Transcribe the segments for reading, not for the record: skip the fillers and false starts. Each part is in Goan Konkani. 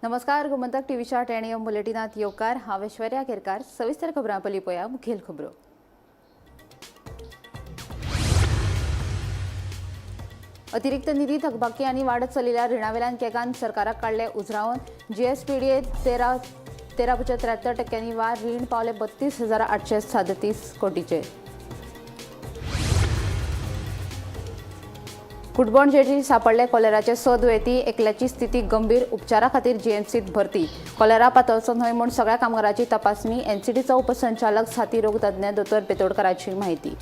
नमस्कार, गोमंतक टीव्हीच्या टेणियम बुलेटिनात येवकार. हांव ऐश्वर्या केरकार. सविस्तर खबरां पयलीं पळया मुखेल खबरो. अतिरिक्त निधी थकबाकी आनी वाडत चलिल्ल्या रिणावेल्यान केगान सरकाराक काडले उजरावन. जीएसपीडीए 13.73% वाड, रीण पावले 32,837 कोटीचे. कुटबण जेटी सापडले कॉलेराचे 6 दुयेंती, एकल्याची स्थिती गंभीर, उपचारा खातीर जीएमसीत भरती. कॉलेरा पातळचो न्हय म्हूण सगळ्या कामगारांची तपासणी, एनसीडीचो उपसंचालक छाती रोग तज्ञ दोतोर बेतोडकराची माहिती.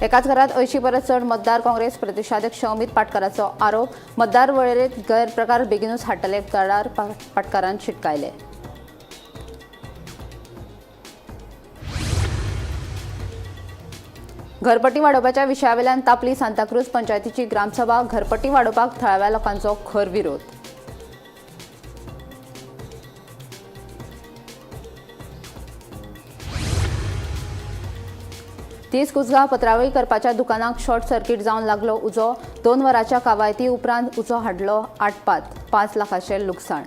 एकाच घरात 80 परस चड मतदार, काँग्रेस प्रदेशाध्यक्ष अमित पाटकाराचो आरोप. मतदार वळेरेंत गैरप्रकार बेगिनूच हाडटले, तळार पाटकारान शिटकायले. घरपट्टी वाडोवपाच्या विशयावेल्यान तापली सांताक्रूज पंचायतीची ग्रामसभा. घरपट्टी वाडोवपाक थळाव्या लोकांचो खर विरोध. तीस कुजगांव पत्रावळी करपाच्या दुकानाक शॉर्ट सर्किट जावन लागलो उजो. 2 वरांच्या कावायती उपरांत उजो हाडलो आटपात. 5 लाखाचें लुकसाण.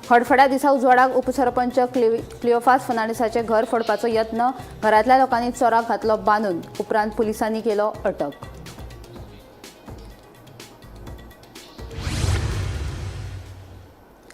हडफड्या दिसा उजवाडाक उपसरपंच क्लिओफास फर्नांडीसाचें घर फोडपाचो यत्न. घरांतल्या लोकांनी चोराक घातलो बांदून. उपरांत पुलिसांनी केलो अटक.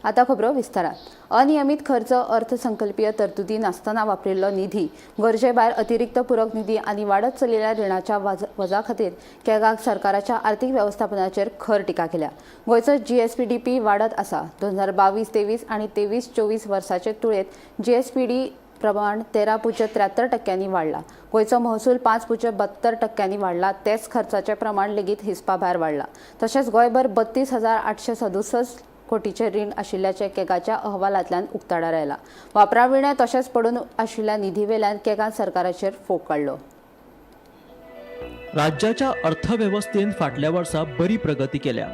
आता खबरो विस्तारात. अनियमित खर्च, अर्थसंकल्पीय तरतुदी नासतना वापरिल्लो निधी, गरजे भायर अतिरिक्त पूरक निधी आनी वाडत चलिल्ल्या रिणाच्या वजा खातीर केगाक सरकाराच्या आर्थिक वेवस्थापनाचेर खर टिका केल्या. गोंयचो जीएसपीडीपी वाडत आसा. 2022-23 आनी 23-24 वर्साचे तुळेंत जीएसपीडी प्रमाण 13.73% वाडला. गोंयचो महसूल 5.72% वाडला. तेच खर्चाचें प्रमाण लेगीत हिसपा भायर वाडला. तशेंच गोंयभर 32,867 कोटीचें रीण आशिल्ल्याचें केगाच्या अहवालांतल्यान उक्ताडार आयला. वापराविणें तशेंच पडून आशिल्ल्या निधीवेल्यान केगान सरकाराचेर फोग काडलो. राज्याच्या अर्थवेवस्थेन फाटल्या वर्सा बरी प्रगती केल्या.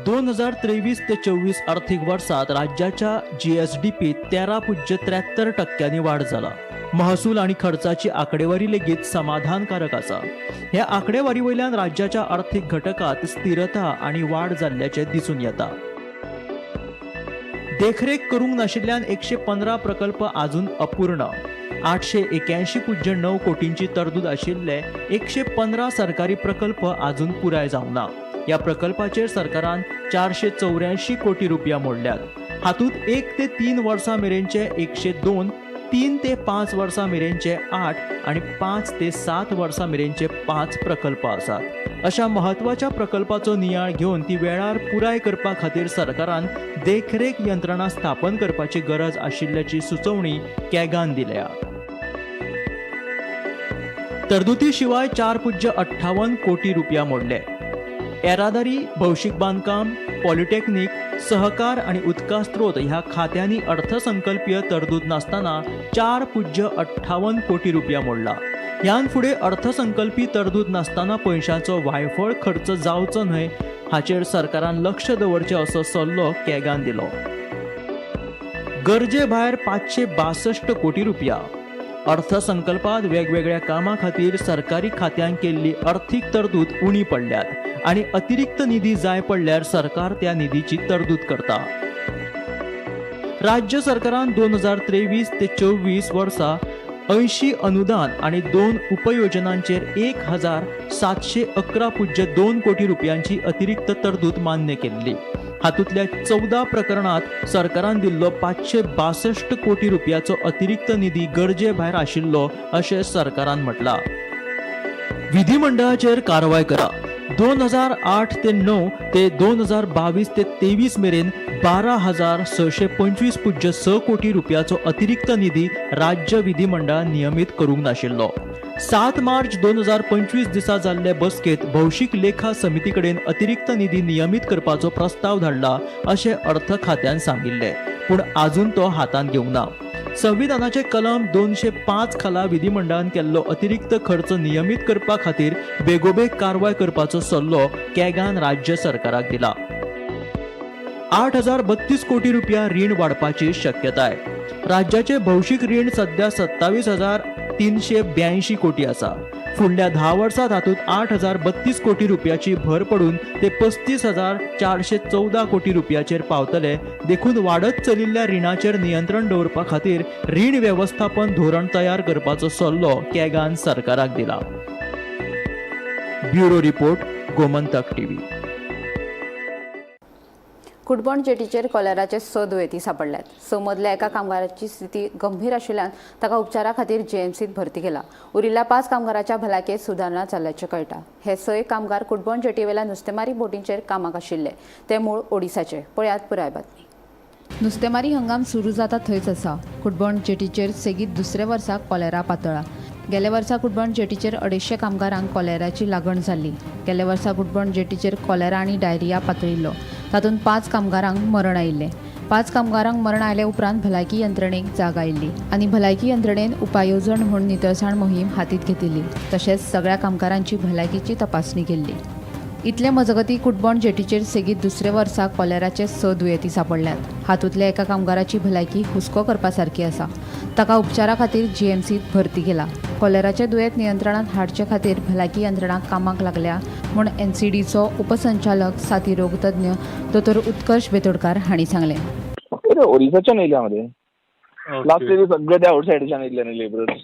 2023 ते 24 अर्थीक वर्सात राज्याच्या जीएसडीपी 13.73% वाड जाला. महसूल आनी खर्चाची आंकडेवारी लेगीत समाधानकारक आसा. ह्या आंकडेवारी वयल्यान राज्याच्या अर्थीक घटकात स्थिरता आनी वाड जाल्ल्याचें दिसून येता. देखरेख करूंक नाशिल्ल्यान 115 प्रकल्प आजून अपूर्ण. 881.9 कोटींची तरतूद आशिल्ले 115 सरकारी प्रकल्प आजून पुराय जावंक ना. ह्या प्रकल्पाचेर सरकारान 484 कोटी रुपया मोडल्यात. हातूंत 1 ते 3 वर्सां मेरेनचे 102, 3 ते 5 वर्सां मेरेनचे 8 आनी 5 ते 7 वर्सां मेरेनचे 5 प्रकल्प आसात. अशा म्हत्वाच्या प्रकल्पाचो नियाळ घेवन ती वेळार पुराय करपा खातीर सरकारान देखरेख यंत्रणा स्थापन करपाची गरज आशिल्ल्याची सुचोवणी कॅगान दिल्या. तरतुदी शिवाय 4.58 कोटी रुपया मोडले. येरादारी, भौशीक बांदकाम, पॉलिटेक्निक, सहकार आनी उदका स्त्रोत ह्या खात्यांनी अर्थसंकल्पीय तरतूद नासतना 4.58 कोटी रुपया मोडला. ह्यान फुडें अर्थसंकल्पी तरतूद नासतना पयशांचो वायफळ खर्च जावचो न्हय हाचेर सरकारान लक्ष दवरचें असो सल्लो कॅगान दिलो. गरजे भायर 562 कोटी रुपया. अर्थसंकल्पात वेगवेगळ्या कामां खातीर सरकारी खात्यांक केल्ली अर्थीक तरतूद उणी पडल्यात आनी अतिरिक्त निधी जाय पडल्यार सरकार त्या निधीची तरतूद करता. राज्य सरकारान 2023 ते 24 वर्सा 80 अनुदान आनी 2 उपयोजनांचेर 1,711.2 कोटी रुपयांची अतिरिक्त तरतूद मान्य केल्ली. हातूंतल्या 14 प्रकरणात सरकारान दिल्लो 562 कोटी रुपयाचो अतिरिक्त निधी गरजे भायर आशिल्लो अशें सरकारान म्हटलां. विधिमंडळाचेर कारवाय करा. 2008 ते 9 ते 2022 ते 23 मेरेन 12,625.6 कोटी रुपयाचो अतिरिक्त निधी राज्य विधिमंडळान नियमीत करूंक नाशिल्लो. 7 मार्च 2025 दिसा जाल्ले बसकेंत भौशीक लेखा समिती कडेन अतिरिक्त निधी नियमीत करपाचो प्रस्ताव धाडला अशें अर्थ खात्यान सांगिल्लें, पूण आजून तो हातांत घेवंक ना. संविधानाचे कलम 205 खाला विधिमंडळान केल्लो अतिरिक्त खर्च नियमीत करपा खातीर बेगोबेग कारवाय करपाचो सल्लो कॅगान राज्य सरकाराक दिला. 8,032 कोटी रुपया रीण वाडपाची शक्यताय. राज्याचे भौशीक रीण सध्या 27,382 कोटी आसा. फुडल्या 10 वर्सां तातूंत 8,032 कोटी रुपयाची भर पडून ते 35,414 कोटी रुपयाचेर पावतले. देखून वाडत चलिल्ल्या रिणाचेर नियंत्रण दवरपा खातीर रीण वेवस्थापन धोरण तयार करपाचो सल्लो कॅगान सरकाराक दिला. Bureau report, Gomantak TV. Cutbona जेटीचेर कॉलेराचे 6 दुयेंती सांपडल्यात. 6 मदल्या एका कामगाराची स्थिती गंभीर आशिल्ल्यान ताका उपचारा खातीर जीएमसीत भरती केला. उरिल्ल्या 5 कामगाराच्या भलायकेंत सुदारणा जाल्ल्याचें कळटा. हे 6 कामगार कुटबण जेटीवेल्या नुस्तेमारी बोटींचेर कामाक आशिल्ले. ते मूळ ओडिसाचे. पळयात पुराय बातमी. नुस्तेमारी हंगाम सुरू जाता थंयच आसा. कुटबण जेटीचेर सेगीत दुसऱ्या वर्सा कॉलेरा पातळा. गेल्या वर्सा कुटबण जेटीचेर 250 कामगारांक कॉलेराची लागण जाल्ली. गेल्या वर्सा कुटबण जेटीचेर कॉलेरा आनी डायरिया पातळिल्लो. तातूंत 5 कामगारांक मरण आयिल्लें. 5 कामगारांक मरण आयले उपरांत भलायकी यंत्रणेक जाग आयिल्ली आनी भलायकी यंत्रणेन उपाय येवजण म्हूण नितळसाण मोहीम हातींत घेतिल्ली. तशेंच सगळ्या कामगारांची भलायकीची तपासणी केल्ली. इतले मजगती कुटबण जेटीचेर सेगीत दुसऱ्या वर्सा कॉलेराचे 6 दुयेंती सांपडल्यात. हातूंतल्या एका कामगाराची भलायकी हुस्को करपा सारकी आसा. ताका उपचारा खातीर जीएमसीत भरती केला. कॉलेराचे दुयेंत नियंत्रणांत हाडचे खातीर भलायकी यंत्रणा कामाक लागल्या म्हूण एनसीडीचो उपसंचालक साथी रोगतज्ञ दोतोर उत्कर्ष बेतोडकार हांणी सांगलें. ओरिसाच्यान येयल्या मरे. लास्ट इयर सगळे ते आउटसायडच्यान येयल्ले न्ही लेबरर्स.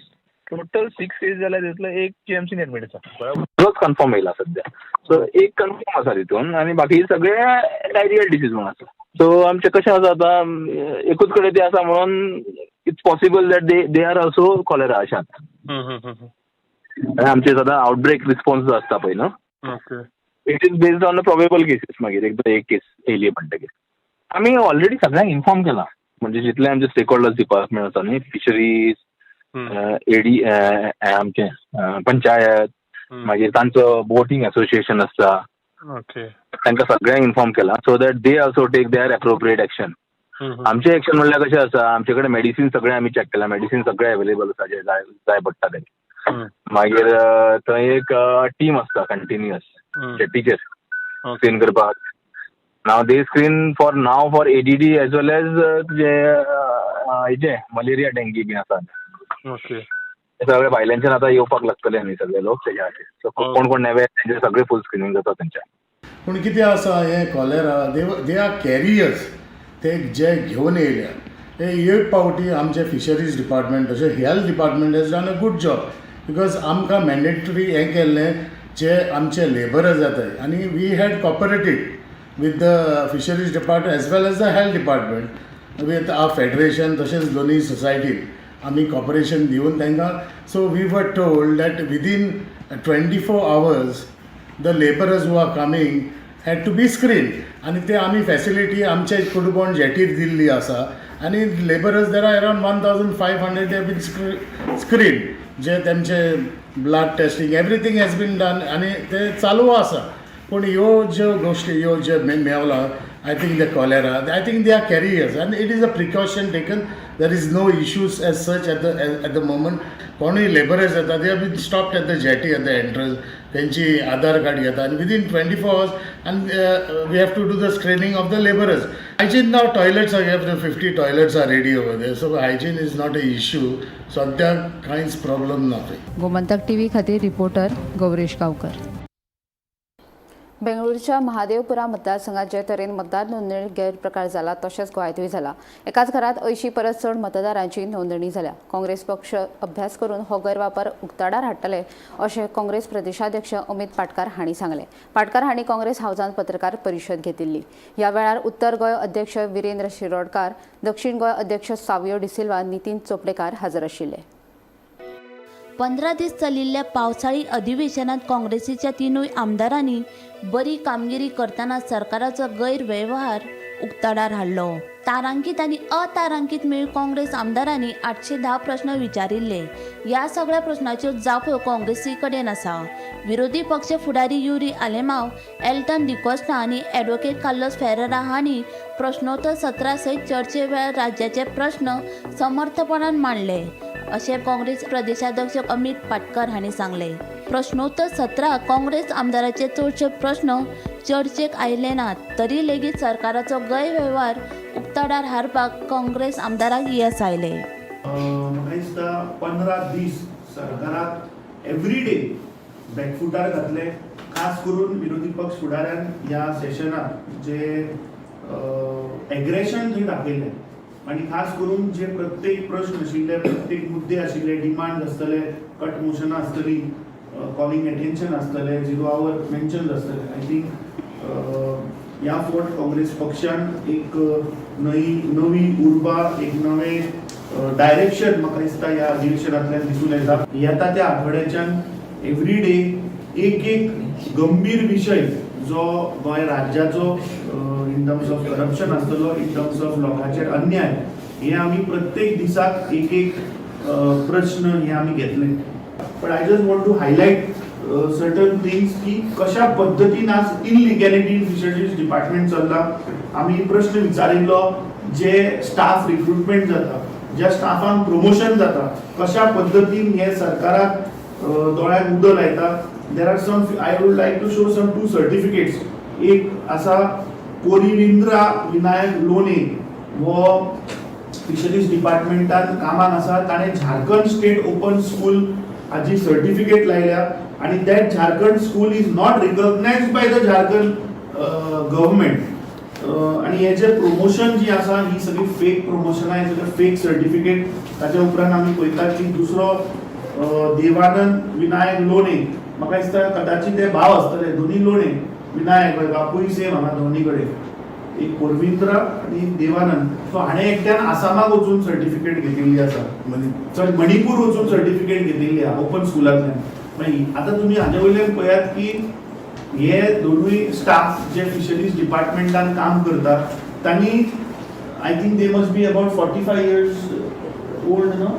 टोटल 6 केस जाल्यार तितूंतलो एक जीएमसीन एडमीट आसा. तोच कन्फर्म येयला सद्या. सो एक कन्फर्म आसा तितून आनी बाकी सगळे डायरियल डिसीज म्हणून आसा. सो आमचें कशें आसा आतां, एकूच कडेन ते आसा म्हणून it's possible that they are also cholera अशें आसा. आनी आमचे सदां आउटब्रेक रिस्पॉन्स जो आसता पळय न्हू, it is based on the probable cases. मागीर एकदां एक केस येयली म्हणटकीर आमी ऑलरेडी सगळ्यांक इन्फॉर्म केलां, म्हणजे जितले आमचे स्टेक होल्डर्स डिपार्टमेंट आसा न्ही, फिशरीज, एडी, आमचे पंचायत, मागीर तांचो बोटींग एसोसिएशन आसता, तांकां सगळ्यांक इन्फॉर्म केलां so that they also take their appropriate action. आमचें एक्शन म्हणल्यार कशें आसा, आमचे कडेन मेडिसीन सगळें आमी चॅक केलां, मेडिसीन सगळें अवेलेबल आसा जें जाय जाय पडटा तें. मागीर थंय एक टीम आसता कंटिन्युअस जेटीचेर स्क्रीन करपाक. Now they screen for now for ADD as well as तुजें हेजें मलेरिया, डेंगी बीन आसा. ते सगळे भायल्यांच्यान आतां येवपाक लागतले न्ही सगळे लोक, तेज्या खातीर. सो कोण कोण नवे तेंचे सगळे फूल स्क्रिनींग जाता तेंचें. पूण कितें आसा, हें cholera they are carriers. ते जे घेवन येयल्या ते एक पावटी आमचे फिशरीज डिपार्टमेंट तशें health department has done a good job, because आमकां मॅन्डेटरी हें केल्लें, जे आमचे लेबरर्स जाताय आनी we had cooperated with the fisheries department as well as the health department with our federation, तशेंच दोनूय सोसायटीन आमी कॉपरेशन दिवन तांकां. So we were told that within 24 hours the labourers who are coming had to be screen, आनी ते आमी फॅसिलिटी आमचे कुडबोण जेटीर दिल्ली आसा. आनी labourers, there are around 1500, they been screen, जे तेमचे blood testing, everything has been done आनी ते चालू आसा. पूण ह्यो ज्यो गोश्टी, ह्यो ज्यो Mewla, I think the cholera, I think they are carriers and it is a precaution taken. There is no issues as such at the moment. कोणूय लेबरर्स येता, they have been stopped at the jetty, at the entrance. तेंची आधार कार्ड घेता आनी विदीन 24 hours आनी we have to do the screening of the labourers. Hygiene, now toilets are have 50 toilets are ready over there, so hygiene is not a issue. सद्याक कांयच प्रॉब्लम ना थंय. गोमंतक टीव्ही खातीर रिपोर्टर गौरेश गांवकर. बेंगळुरूच्या महादेवपुरा मतदारसंघात जे तरेन मतदार नोंदणी गैरप्रकार जाला, तशेंच गोंयांतूय जाला. एकाच घरात 80 परस चड मतदारांची नोंदणी जाल्या. काँग्रेस पक्ष अभ्यास करून हो गैरवापर उक्ताडार हाडटले, अशें काँग्रेस प्रदेशाध्यक्ष अमित पाटकार हांणी सांगलें. पाटकार हांणी काँग्रेस हावजांत पत्रकार परिशद घेतिल्ली. ह्या वेळार उत्तर गोंय अध्यक्ष विरेंद्र शिरोडकार, दक्षिण गोंय अध्यक्ष सावियो डिसिल्वा, नितीन चोपडेकार हजर आशिल्ले. 15 दीस चलिल्ल्या पावसाळी अधिवेशनात काँग्रेसीच्या तिनूय आमदारांनी बरी कामगिरी करतना सरकाराचो गैरवेव्हार उक्ताडार हाडलो. तारांकीत आनी अतारांकीत मेळ काँग्रेस आमदारांनी 810 प्रश्न विचारिल्ले. ह्या सगळ्या प्रश्नाच्यो जापो काँग्रेसी कडेन आसा. विरोधी पक्ष फुडारी युरी आलेमाव, एल्टन डिकोस्टा आनी ॲडव्होकेट कार्लोस फेरेरा हांणी प्रश्नोत्तर सत्रा सयत चर्चे वेळार राज्याचे प्रश्न समर्थपणान मांडले, अशें काँग्रेस प्रदेशाध्यक्ष अमित पाटकर हांणी सांगलें. प्रश्नोत्तर सत्राक काँग्रेस आमदाराचे चडशे प्रश्न चर्चेक आयले नात, तरी लेगीत सरकाराचो गैरवेव्हार उक्ताडार हाडपाक काँग्रेस आमदाराक येस आयलें. म्हाका दिसता 15 दीस सरकाराक एवरी डे बॅकफुटार घातले. खास करून विरोधी पक्ष फुडाऱ्यान ह्या सेशनाक जे एग्रेशन थंय दाखयलें आनी खास करून जे प्रत्येक प्रश्न आशिल्ले, प्रत्येक मुद्दे आशिल्ले, डिमांड आसतले, कट मोशनां आसतली, कॉलिंग एटेन्शन आसतलें, झिरो our mention आसतलें, I think ह्या फावट काँग्रेस पक्षान एक नवी नवी उर्बा, एक नवें डायरेक्शन म्हाका दिसता ह्या अधिवेशनांतल्यान दिसून येता. येता त्या आठवड्याच्यान एवरी डे एक एक गंभीर विशय जो गोंय राज्याचो इन टर्म्स ऑफ करप्शन आसतलो, इन टर्म्स ऑफ लोकांचेर अन्याय, हे आमी प्रत्येक दिसाक एक एक प्रश्न हे आमी घेतले. But I just want to highlight certain things की कशा पद्दतीन आज इलिगॅलिटी इन फिशरीज डिपार्टमेंट चल्ला. आमी प्रश्न विचारिल्लो, जे स्टाफ रिक्रुटमेंट जाता, ज्या स्टाफांक प्रमोशन जाता, कशा पद्दतीन हे सरकाराक दोळ्यांक उदक लायता. There are some, I would like to show some two certificates. एक आसा कोरिविंद्रा विनायक लोणे, हो फिशरीज डिपार्टमेंटान कामाक आसा. ताणें झारखंड स्टेट ओपन स्कूल हाजी सर्टिफिकेट लायल्या आनी that Jharkhand school is not recognized by the Jharkhand government. आनी हे जे प्रमोशन जी आसा ही सगळी फेक प्रमोशनां, हे सगळे फेक सर्टिफिकेट. ताच्या उपरांत आमी पळयतात की दुसरो देवानंद विनायक लोणे, म्हाका दिसता कदाचित ते भाव आसतले दोनी लोणे विनायक, हय, बापूय सेम हांगा दोनी कडेन, एक कोरविंद्र आनी एक देवानंद. सो हाणें एकट्यान आसामाक वचून सर्टिफिकेट घेतिल्ली आसा, सॉरी, मणिपूर वचून सर्टिफिकेट घेतिल्ली आहा ओपन स्कुलांतल्यान. मागीर आतां तुमी हाजे वयल्यान पळयात की हे दोनूय स्टाफ जे फिशरीज डिपार्टमेंटान काम करतात तांणी, I think they must be about 45 years old, no?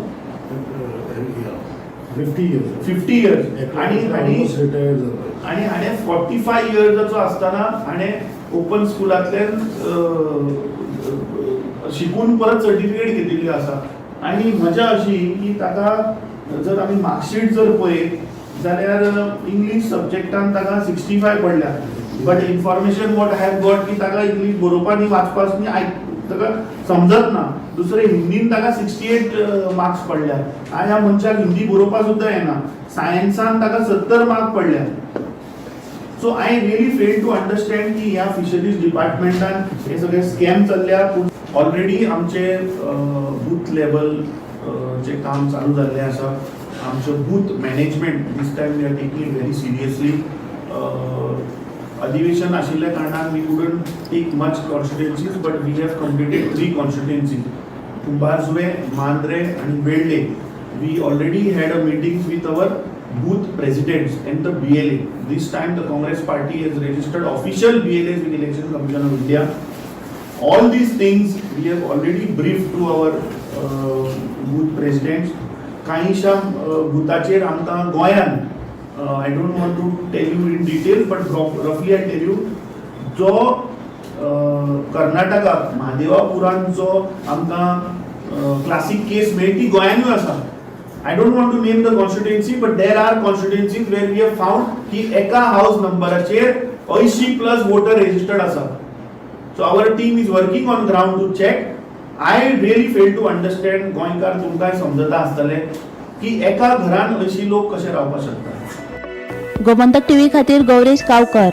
50 years. 50 years आणि आणि रिटायर्ड जाता. आणि हाणें 45 इयर्साचो आसतना हाणें ओपन स्कुलांतल्यान शिकून परत सर्टिफिकेट घेतिल्ली आसा. आनी मजा अशी की ताका जर आमी मार्कशीट जर पळयत जाल्यार इंग्लीश सब्जॅक्टान ताका 65 पडल्या, but information what I have got की ताका इंग्लीश बरोवपा न्ही, वाचपाक न्ही, आयक ताका समजत ना. दुसरें हिंदीन ताका 68 मार्क्स पडल्या आनी ह्या मनशाक हिंदी बरोवपा सुद्दां येना. सायन्सान ताका 70 मार्क पडल्या. So I really fail to understand की ह्या फिशरीज डिपार्टमेंटान हे सगळे स्कॅम चल्ल्या. पूण ऑलरेडी आमचे बूथ लेवल जे काम चालू जाल्लें आसा, आमचो booth management, this time we are taking very seriously. अधिवेशन आशिल्ल्या कारणान we couldn't take much constituencies, but we have completed three constituencies, Kumbharjuvem, Mandrem आनी वेळ्ळे. We already had a meetings with our booth presidents and the BLA. This time the Congress party has registered official BLAs with Election Commission of India. All these things we have already briefed to our booth presidents. काहीशा बुथाचेर आमकां गोंयान, I don't want to tell you in detail, but roughly I tell you, जो कर्नाटकाक म्हादेवापुरान जो आमकां क्लासीक केस मेळ्ळी ती गोंयानूय आसा. I don't want to name the constituency, but there are constituencies where we have found की एका हाऊस नंबराचेर 80 प्लस वोटर रजिस्टर्ड आसा. So our team is working on ground to check. I really fail to understand, गोंयकार तुमकांय समजता आसतलें की एका घरान 80 लोक कशे रावपाक शकता. गोमंतक टीव्ही खातीर गौरेश गांवकर.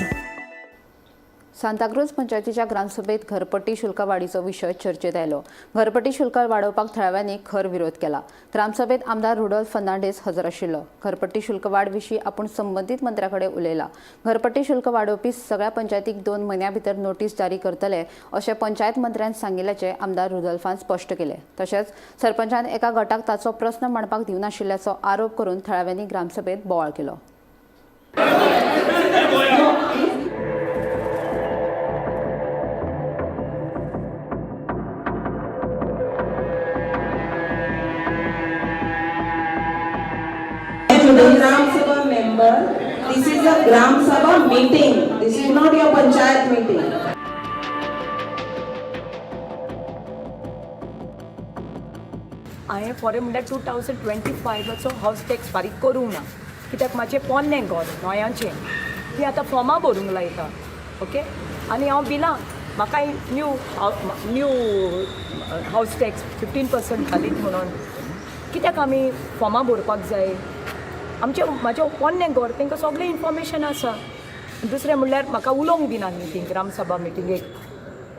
सांताक्रूज पंचायतीच्या ग्रामसभेत घरपट्टी शुल्क वाडीचो विशय चर्चेत आयलो. घरपट्टी शुल्क वाडोवपाक थळाव्यांनी खर विरोध केला. ग्रामसभेत आमदार रुडोल्फ फर्नांडीस हजर आशिल्लो. घरपट्टी शुल्क वाड विशीं आपूण संबंदीत मंत्र्या कडेन उलयला. घरपट्टी शुल्क वाडोवपी सगळ्या पंचायतीक 2 म्हयन्यां भितर नोटीस जारी करतले अशें पंचायत मंत्र्यान सांगिल्ल्याचें आमदार रुडोल्फान स्पश्ट केलें. तशेंच सरपंचान एका गटाक ताचो प्रस्न मांडपाक दिवनाशिल्ल्याचो आरोप करून थळाव्यांनी ग्रामसभेत बोवाळ केलो. To the Gram Sabha member, this is a Gram Sabha meeting. This is not your panchayat meeting. हांवें फॉर म्हणल्यार 2025चो हावस टॅक्स फारीक करूंक ना, कित्याक म्हाजें पोन्नें घर नोयांचें, ती आतां फॉर्मां भरूंक लायता, ओके. आनी हांव बिलां म्हाका new house tax 15% घालीत म्हणून कित्याक आमी फॉर्मां भरपाक जाय? आमचें म्हाजें पोन्नें घर, तांकां सगळें इन्फॉर्मेशन आसा. दुसरें म्हणल्यार म्हाका उलोवंक दिना मिटींग, ग्रामसभा मिटिंगेक.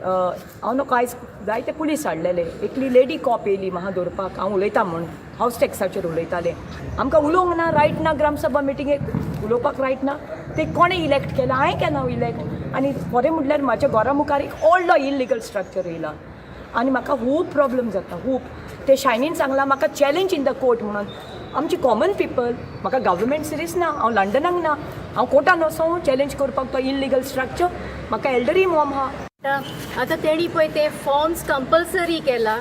हांव नको, आयज जायते पुलीस हाडलेले. एकली लेडी कॉप येयली म्हाका दवरपाक, हांव उलयता म्हूण. हावस टॅक्साचेर उलयतालें. आमकां उलोवंक ना रायट ना, ग्रामसभा मिटिंगेक उलोवपाक रायट ना. ते कोणें इलेक्ट केलें? हांवें केन्ना इलेक्ट? आनी खरें म्हटल्यार म्हाज्या घरा मुखार एक व्हडलो इलिगल स्ट्रक्चर येयला आनी म्हाका खूब प्रॉब्लम जाता, खूब. ते शायनीन सांगलां म्हाका चॅलेंज इन the court म्हणून. आमची कॉमन पिपल, म्हाका गव्हर्मेंट सिरीस ना, हांव लंडनाक ना, हांव कोर्टान वचों चॅलेंज करपाक तो इलिगल स्ट्रक्चर? म्हाका एल्डरी मॉम आहा. आतां तेणी पळय ते फॉर्म्स कंपल्सरी केला,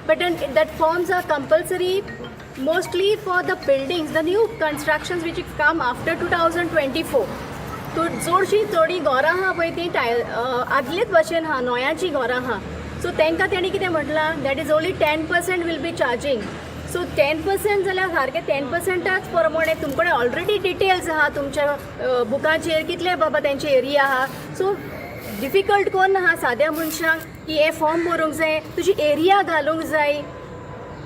but that forms are compulsory mostly for the buildings, the new constructions which come after 2024. तो चडशीं थोडीं घरां आहा पळय, तीं टायल आदलेच भशेन आहा, नोयाचीं घरां आहा. सो तांकां तेणी कितें म्हटलां, that is only 10% will be charging. So 10% जाल्यार सारकें 10%च प्रमाणे तुमकडे ऑलरेडी डिटेल्स आहा तुमच्या बुकाचेर, कितले बाबा तेंचे एरिया आहा. सो डिफिकल्ट कोन्न आहा साद्या मनशांक की हे फॉर्म भरूंक जाय, तुजी एरिया घालूंक जाय.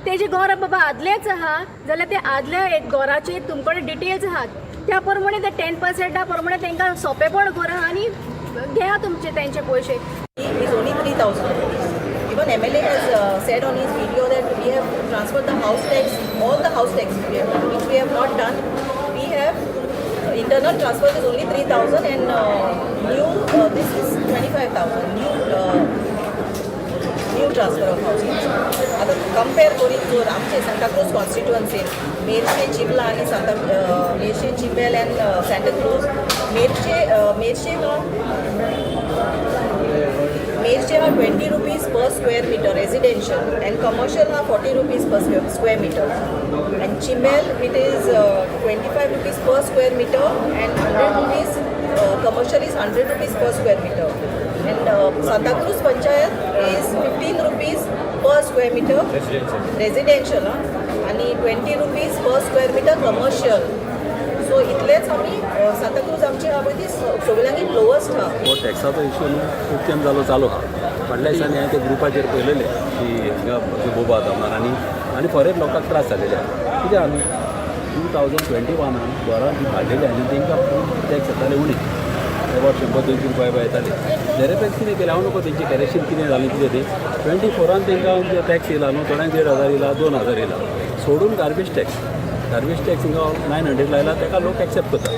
तेजें घर बाबा आदलेंच आहा जाल्यार ते आदल्या एक घराचेर तुमकडे डिटेल्स आहात, त्या प्रमाणे ते 10%ा प्रमाणे तांकां सोंपेपण करा आनी घेया तुमचे तेंचे पयशे. Is only 3,000 rupees. Even MLA has said on his video that we have transferred the house tax, all the house tax we have done, which we have not done. We have internal transfer is only 3,000 and new this is 25,000 new transfer of house tax. आता कंपेर करीत जर आमचे सांताक्रूज कॉन्स्टिट्युअन्सीन मेरशे, चिंबला आनी सांता मेरशे, चिंबेल अँड सांताक्रूज, मेरशे मेरशे मेरशे हा ₹20 per square meter residential and commercial हा ₹40 per square meter, and Chimbel it is ₹25 per square meter and ₹100, commercial is ₹100 per square meter, and Santacruz panchayat is ₹15 per square meter residential आणि ₹20 per square meter commercial. So इतलेच आमी सांताक्रूज आमची आहा पळय ती सगळ्यांनी लोवस्ट आहा. हो टॅक्साचो इशू न्हू खूब तेंप जालो चालू आहा. फाटल्या दिसांनी हांवें ते ग्रुपाचेर पळयलेले की हांगा बोबा जावणार आनी आनी फॉरेन लोकांक त्रास जालेले आहा. कितें आहा न्हू, 2021आन घरां जी बांदलेली आनी तेंकां खूब टॅक्स येताले उणें, एबावट 100-200 रुपया येताले. देरेपेक्स कितें केलें हांव नको, तेंचें करेक्शन कितें जालें कितें तें, 24आन तेंकां टॅक्स येयला न्हू, थोड्यांक 1500 येयला, 2000 येयला. सोडून गार्बेज टॅक्स, गार्बेज टॅक्स हिंगा 900 लायला, ताका लोक एक्सेप्ट करता,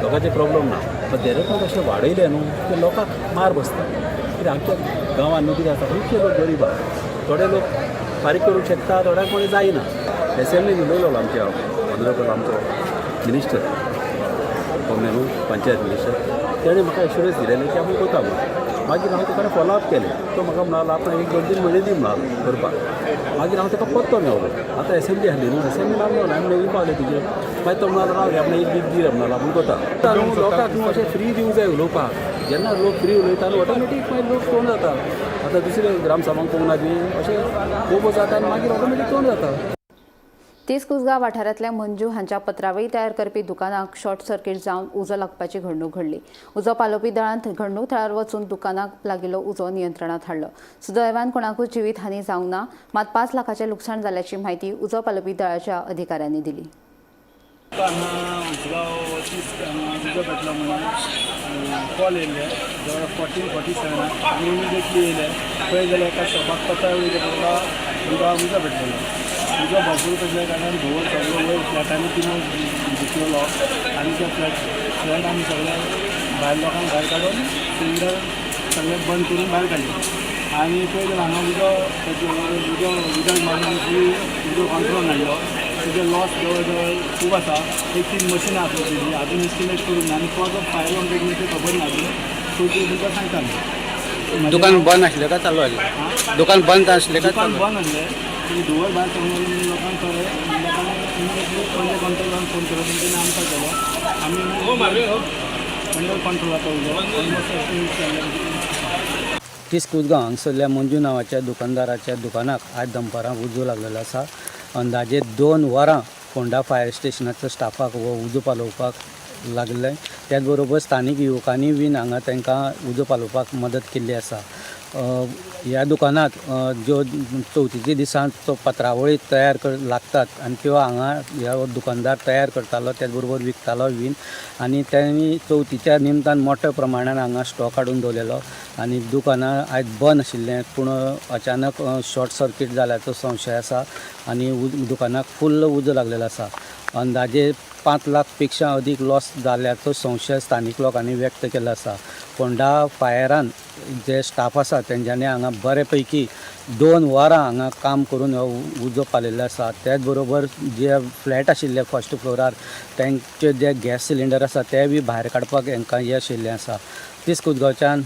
लोकांचे प्रॉब्लम ना. पण देरेपेक्स अशें वाडयलें न्हू ते लोकांक मार बसता. कित्याक आमच्या गांवांत न्हू कितें आसा, खुबशे लोक गरीब आहा. थोडे लोक फारीक करूंक शकता, थोड्यांक कोणी जायना. एसेंब्लीन उलयलो आमच्या ऑनरेबल आमचो मिनिस्टर कोण न्हू, पंचायत मिनिस्टर, तेणें म्हाका एश्युरन्स दिलेलें की आमी करता म्हणून. मागीर हांव ताका फॉलो अप केलें. तो म्हाका म्हणालो आपण एक 2-3 म्हयने दी म्हणालो करपाक. मागीर हांव ताका पत्तो मेवलो. आतां एसेंब्ली आसली न्हू, एसेंब्लीन हांव मेवलो, आमी नवीन पावले तुजे. मागीर तो म्हणालो राव रे, आपण एक वीक दी रे म्हणालो, आपूण करता. आतां न्हू लोकांक न्हू अशें फ्री दिवंक जाय उलोवपाक. जेन्ना लोक फ्री उलयता न्हू, ऑटोमॅटीक मागीर लोक तोंड जाता. आतां दुसरे ग्रामसभांक पळोवंक ना तुवें, अशें खूब जाता आनी मागीर ऑटोमॅटीक तोंड जाता. तीस कुसगांव वाठारांतल्या मंजू हांच्या पत्रावळी तयार करपी दुकानाक शॉर्ट सर्किट जावन उजो लागपाची घडणूक घडली. उजो पालोवपी दळान घडणूक थळार वचून दुकानाक लागिल्लो उजो नियंत्रणात हाडलो. सुदैवान कोणाकूच जिवीत हानी जावंक ना, मात 5 लाखाचें लुकसाण जाल्ल्याची म्हायती उजो पालोवपी दळाच्या अधिकाऱ्यांनी दिली. हांगा उसगांव तीस उजो पेटलो म्हणून कॉल येयल्ले जवळ 14:47आक. आमी इमिडिएटली येयले. पळय जाल्यार एका शॉपाक पत्रावळी करता उदक उजो पेटलेलो. उजो भरपूर पेटल्या कारणान धुंवर सगळो वयर फ्लॅटांनी तिनू घुसलेलो आनी त्या फ्लॅट आमी सगळे भायर लोकांक भायर काडून सिलिंडर सगळे बंद करून भायर काडले. आनी पळय जाल्यार हांगा उजो उजो उदक मारून फूल उजो कंट्रोल हाडलो. तेजे लॉस जवळ जवळ खूब आसा. एक तीन मशिनां आसा तेजी, अजून एस्टिमेट करूंक ना आनी कॉज ऑफ फायर म्हणटा कितें तें खबर ना अजून. सो ते तुमकां सांगता आमी. दुकान बंद आसलें काय चालू आसलें? दुकान बंद आसलें काय दुकान चालू? बंद आसलें. तें धुंवर भायर सरून लोकांक कळ्ळें. लोकांनी इमिडिएटली पणजे कंट्रोलान फोन केलो. तेंच्यांनी आमकां केलो. आमी पणजे कंट्रोलाचो उजो ऑलमोस्ट एस्टिमेट केल्लें. तीस कुसगांव हांगसरल्या मंजू नांवाच्या दुकानदाराच्या दुकानाक आज दनपारां उजो लागलेलो आसा. अंदाजे 2 वरां फोंडा फायर स्टेशनाच्या स्टाफाक हो उजो पालोवपाक लागलें. त्याच बरोबर स्थानीक युवकांनी बीन हांगा तांकां उजो पालोवपाक मदत केल्ली आसा. ह्या दुकानात ज्यो चवथीच्या दिसांत पत्रावळी तयार लागतात आनी त्यो हांगा ह्या दुकानदार तयार करतालो, त्याच बरोबर विकतालो बीन आनी तांणी चवथीच्या निमतान मोठ्या प्रमाणान हांगा स्टॉक हाडून दवरलेलो आनी दुकानां आयज बंद आशिल्लें, पूण अचानक शॉर्ट सर्कीट जाल्याचो संशय आसा आनी दुकानाक फुल्ल उजो लागलेलो आसा. अंदाजे 5 लाख पेक्षा अधिक लॉस जाल्याचो संशय स्थानीक लोकांनी व्यक्त केलो आसा. फोंडा फायरान जे स्टाफ आसा तेंच्यांनी हांगा बरे पैकी 2 वरां हांगा काम करून हो उजो पालयल्लो आसा. त्याच बरोबर जे फ्लॅट आशिल्ले फर्स्ट फ्लोरार तेंचे जे गॅस सिलिंडर आसा ते बी भायर काडपाक हेंकां यश येयल्लें आसा. तीस कुजगांवच्यान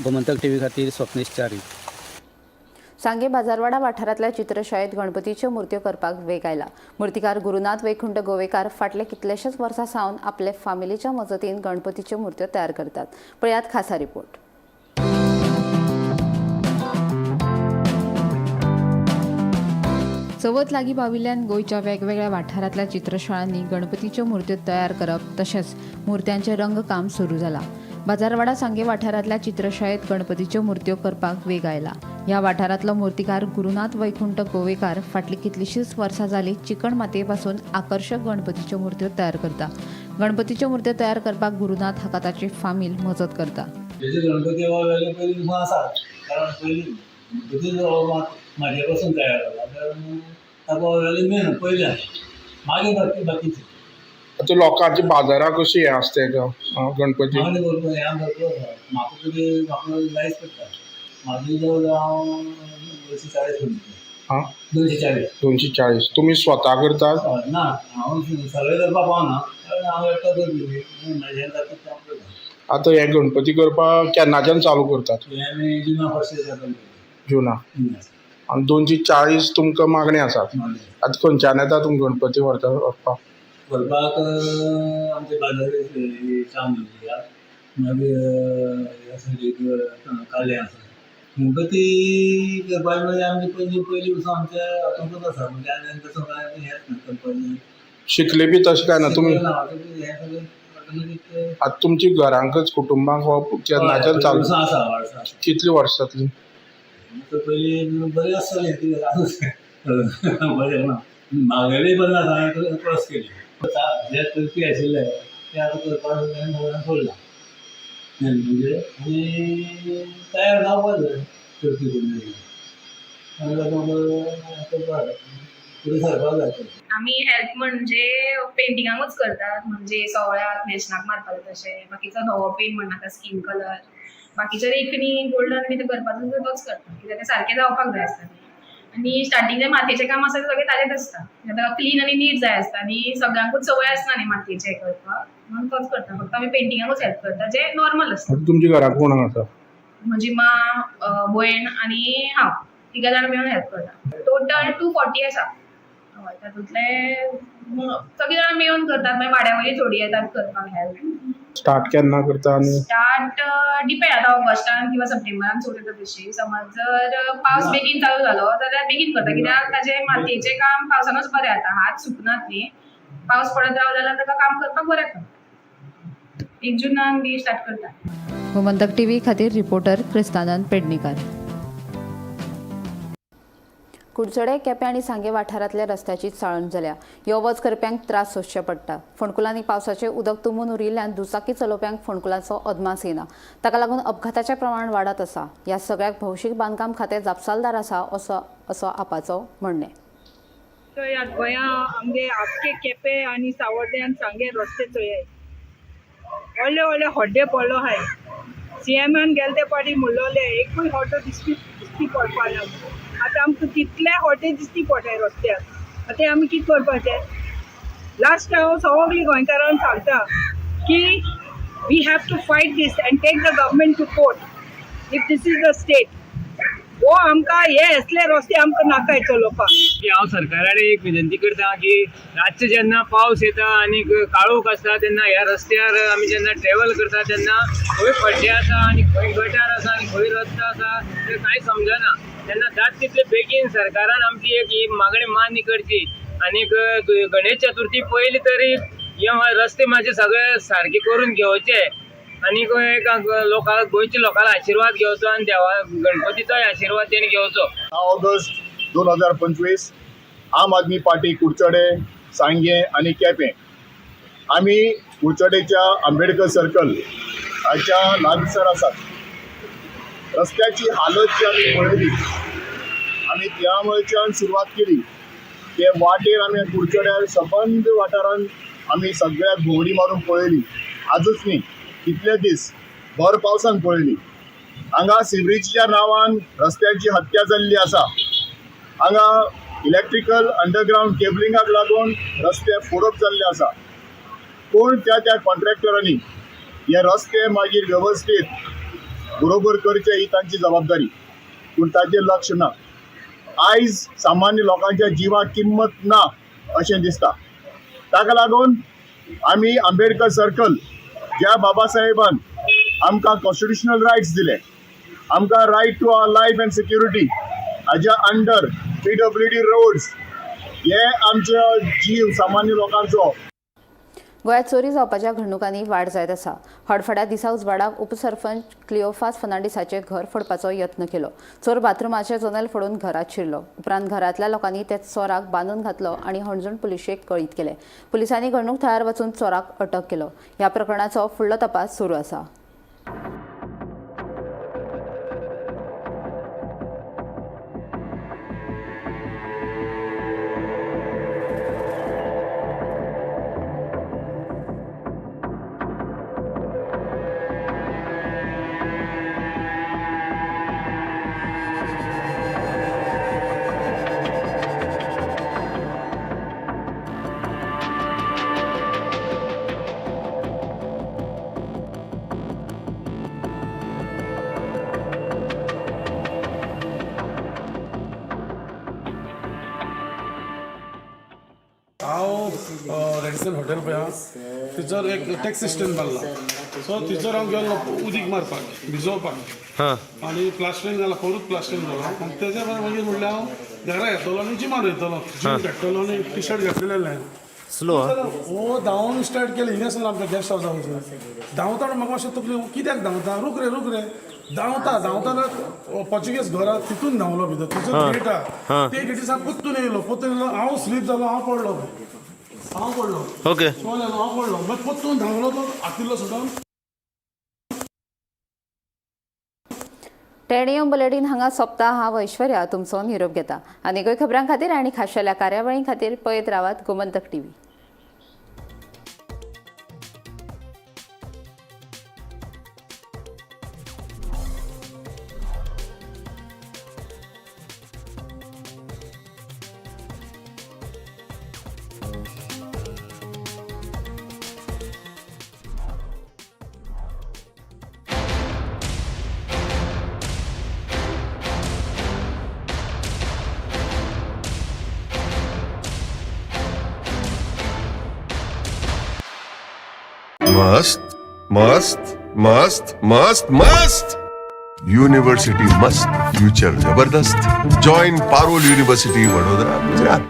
गोमंतक टीव्ही खातीर स्वप्नेश च्यारी. सांगे बाजारवाडा वाठारांतल्या चित्रशाळेत गणपतीच्यो मूर्त्यो करपाक वेग आयला. मूर्तिकार गुरुनाथ वैकुंठ गोवेकार फाटले कितलेशेच वर्सां सावन आपले फामिलीच्या मजतीन गणपतीच्यो मूर्त्यो तयार करतात. पळयात खासा रिपोर्ट. चवथ लागीं पाविल्ल्यान गोंयच्या वेगवेगळ्या वाठारांतल्या चित्रशाळांनी गणपतीच्यो मूर्त्यो तयार करप तशेंच मूर्त्यांचें रंगकाम सुरू जालां. बाजारवाडा सांगे वाठारांतल्या चित्रशाळेत गणपतीच्यो मूर्त्यो करपाक वेग आयला. ह्या वाठारांतलो मूर्तिकार गुरुनाथ वैकुंठ गोवेकार फाटलीं कितलींशींच वर्सां जालीं चिकण मातयेपासून आकर्शक गणपतीच्यो मूर्त्यो तयार करता. गणपतीच्यो मूर्त्यो तयार करपाक गुरुनाथ हाका ताची फामील मजत करता. गणपती पयलीं आसा, कारण पयलीं गणपती मातयेपासून तयार जाला, कारण ताका मेन पयलें मागीर बाकीचे. आतां लोकांची बाजाराक कशी हें आसता गणपती? भरपूर हें भरपूर आसा. म्हाका तरी म्हाका लायस पडटा. म्हाजे जवळ हांव 240 करता. आं, 240. 240. तुमी स्वता करतात? ना, हांव सगळें करपाक पावना, कारण हांव एकटो करपी, म्हजें जाता तें हांव करता. आतां हे गणपती करपाक केन्नाच्यान चालू करतात? हें आमी जुना फर्स्ट चालू. जुना. आनी 240 तुमकां मागणी आसात. आतां खंयच्यान येता तुमी गणपती व्हरता व्हरपाक? व्हरपाक आमचे बाजार टावन मागीर ह्या सायडीक काले आसा. गणपती करपाक म्हणजे आमचे पयलीं पयलीं पासून आमच्या हातूंतच आसा, म्हणजे आनी तसो कांय हेंच ना करपाचें. शिकले बी तशें काय ना तुमी? हें सगळें ऑटोमॅटीक. आतां तुमची घरांकच कुटुंबांक हो केन्नाच्यान चालू आसा? वर्सां. कितलीं वर्सां जातलीं? पयलीं बरें आसतालें, बरें ना मागेलें बरें आसा, हांवें क्रॉस केली. जे करपी आशिल्ले ते आतां करपाक सगळ्यांक सोडलां म्हणजे आनी तयार जावपाक जाय करपी कोण आनी करपाक फुडें सरपाक जाय. आमी हेल्प म्हणजे पेंटिंगाकूच करतात, म्हणजे सोवळ्याक न्हेसणाक मारपाचें तशें, बाकीचो धवो पेंट म्हणनाका स्कीन कलर, बाकीचे रेखणी गोल्डन बी ते करपाचो तोच करता, कित्याक तें सारकें जावपाक जाय आसता. आनी स्टार्टींग जें मातयेचें काम आसता तें सगळें ताजेंच आसता, ताका क्लीन आनी नीट जाय आसता आनी सगळ्यांकूच संवय आसना न्ही मातयेचें हें करपाक, म्हणून तोच करता. फक्त आमी पेंटिंगाकूच हेल्प करता जें नॉर्मल आसता. तुमच्या घराक कोण आसा? म्हजी माँ, भयण आनी हांव, तिगां जाणां मेळून हेल्प करता. टोटल 240 आसा. हय, तातूंतले सगळीं जाणां मेळून करतात, मागीर वाड्या वयली थोडीं येतात करपाक हेल्प. स्टार्ट केन्ना करता? आनी स्टार्ट डिपेंड आतां ऑगस्टान किंवा सप्टेंबरान सुरू जाता. तशी समज जर पावस बेगीन चालू जालो जाल्यार बेगीन करता, कित्याक ताजें मातयेचें काम पावसानूच बरें जाता, हात सुकनात न्ही, पावस पडत रावलो जाल्यार ताका काम करपाक बरें पडटा. 1 जुनान बी स्टार्ट करता. गोमंतक टीव्ही खातीर रिपोर्टर क्रिस्तानंद पेडणेकर. कुडचडे, केपें आनी सांगे वाठारांतल्या रस्त्याची चाळण जाल्या. यो वच करप्यांक त्रास सोंसचे पडटा. फोंडकुलांनी पावसाचें उदक तुंबून उरिल्ल्यान दुचाकी चलोवप्यांक फोंडकुलांचो अदमास येना. ताका लागून अपघाताचें प्रमाण वाडत आसा. ह्या सगळ्याक भौशीक बांदकाम खातें जापसालदार आसा असो आपाचो म्हणणें. गोंया आमगे आख्खे केपें आनी सावर्डे आनी सांगे रस्ते चोयाय, व्हडले व्हडले खड्डे पडलो आहाय. सीएमान गेले ते पाटी म्हणलोले एकूय खड्डो दिसपी दिसती पडपा ना. आतां आमकां कितले खड्डे दिसती पडटाय रस्त्यार. आतां आमी कितें करपाचें? लास्ट हांव सगळीं गोंयकारांक सांगता की we have to fight this and take the government to court if this is the state. हो आमकां हे असले रस्ते आमकां नाकाय चलोवपाक. हांव सरकारा कडेन एक विनंती करता की रातचे जेन्ना पावस येता आनी काळोख आसता तेन्ना ह्या रस्त्यार आमी जेन्ना ट्रॅवल करता तेन्ना खंय खड्डे आसा आनी खंय गटार आसा आनी खंय रस्तो आसा तें कांय समजना. तेन्ना जाता तितले बेगीन सरकारान आमची एक ही मागणी मान्य करची आनी गणेश चतुर्थी पयलीं तरी हे रस्ते मातशे सगळे सारके करून घेवचे. आनी एक लोकांक, गोंयच्या लोकांक आशिर्वाद घेवचो आनी देवा गणपतीचोय आशिर्वाद तेणी घेवचो. 10 ऑगस्ट 2025 आम आदमी पार्टी कुडचडे, सांगें आनी केपें आमी कुडचडेच्या आंबेडकर सर्कल हाच्या लागसार आसात. रस्त्याची हालत जी आमी पळयली, आमी त्या मळच्यान सुरवात केली ते वाटेर आमी कुडचड्यार सबंद वाठारान आमी सगळ्याक भोंवडी मारून पळयली. आजूच न्ही, कितले दीस भर पावसान पळयली. हांगा सिवरेजीच्या नांवान रस्त्यांची हत्या जाल्ली आसा. हांगा इलेक्ट्रिकल अंडरग्रावंड केबलिंगाक लागून रस्ते फोडप जाल्ले आसा. कोण त्या त्या कॉन्ट्रॅक्टरांनी हे रस्ते मागीर वेवस्थीत बरोबर करचे ही तांची जबाबदारी, पूण ताचेर लक्ष ना. आयज सामान्य लोकांच्या जिवाक किंमत ना अशें दिसता. ताका लागून आमी आंबेडकर सर्कल, ज्या बाबासाहेबान आमकां कॉन्स्टिट्युशनल रायट्स दिले, आमकां right to our life and security हाज्या अंडर PWD roads हे आमचे जीव सामान्य लोकांचो. गोंयांत चोरी जावपाच्या घडणुकांनी वाड जायत आसा. हडफड्या दिसा उजवाडाक उपसरपंच क्लिओफास फर्नांडीसाचें घर फोडपाचो यत्न केलो. चोर बाथरुमाचें जनेल फोडून घरांत शिरलो. उपरांत घरांतल्या लोकांनी त्या चोराक बांदून घातलो आनी हणजूण पुलिशेक कळीत केलें. पुलिसांनी घडणूक थळार वचून चोराक अटक केलो. ह्या प्रकरणाचो फुडलो तपास सुरू आसा. हांव रेडिसन हॉटेल पळय थंयसर एक टॅक्सी स्टँड बांदला, सो थंयसर हांव गेल्लो उदीक मारपाक, भिजोवपाक, आनी प्लास्टरींग जाला, परूत प्लास्टरींग जाला. आनी तेज्या मागीर म्हणल्यार हांव घरा येतलो आनी जिमान वयतलो, जीम काडटलो आनी टी शर्ट घातलेलें स्लो हो धांवून स्टार्ट केलें. हिंगा आसलो आमच्या गेस्ट हावसा वचून धांवता म्हाका मातशें तकली, कित्याक धांवता, रूक रे रूक रे, धांवता धांवता पोर्चुगीज घरा तितून धांवलो भितर, थंयसर गेट आहा ते गेटी सावन परतून येयलो, परतून येयलो, हांव स्लीप जालो, हांव पडलो, हांव पडलो, ओके हांव पडलो, मागीर परतून धांवलो तो आतिल्लो सुद्दां. टेणियम बुलेटीन हांगा सोंपता. हांव ऐश्वर्या तुमचो निरोप घेता. आनीकय खबरां खातीर आनी खाशेल्या कार्यावळीं खातीर पळयत रावात गोमंतक टीव्ही. मस्त मस्त मस्त मस्त मस्त यूनिवर्सिटी मस्त, फ्यूचर जबरदस्त. Join Parul university, Vadodara, Gujarat.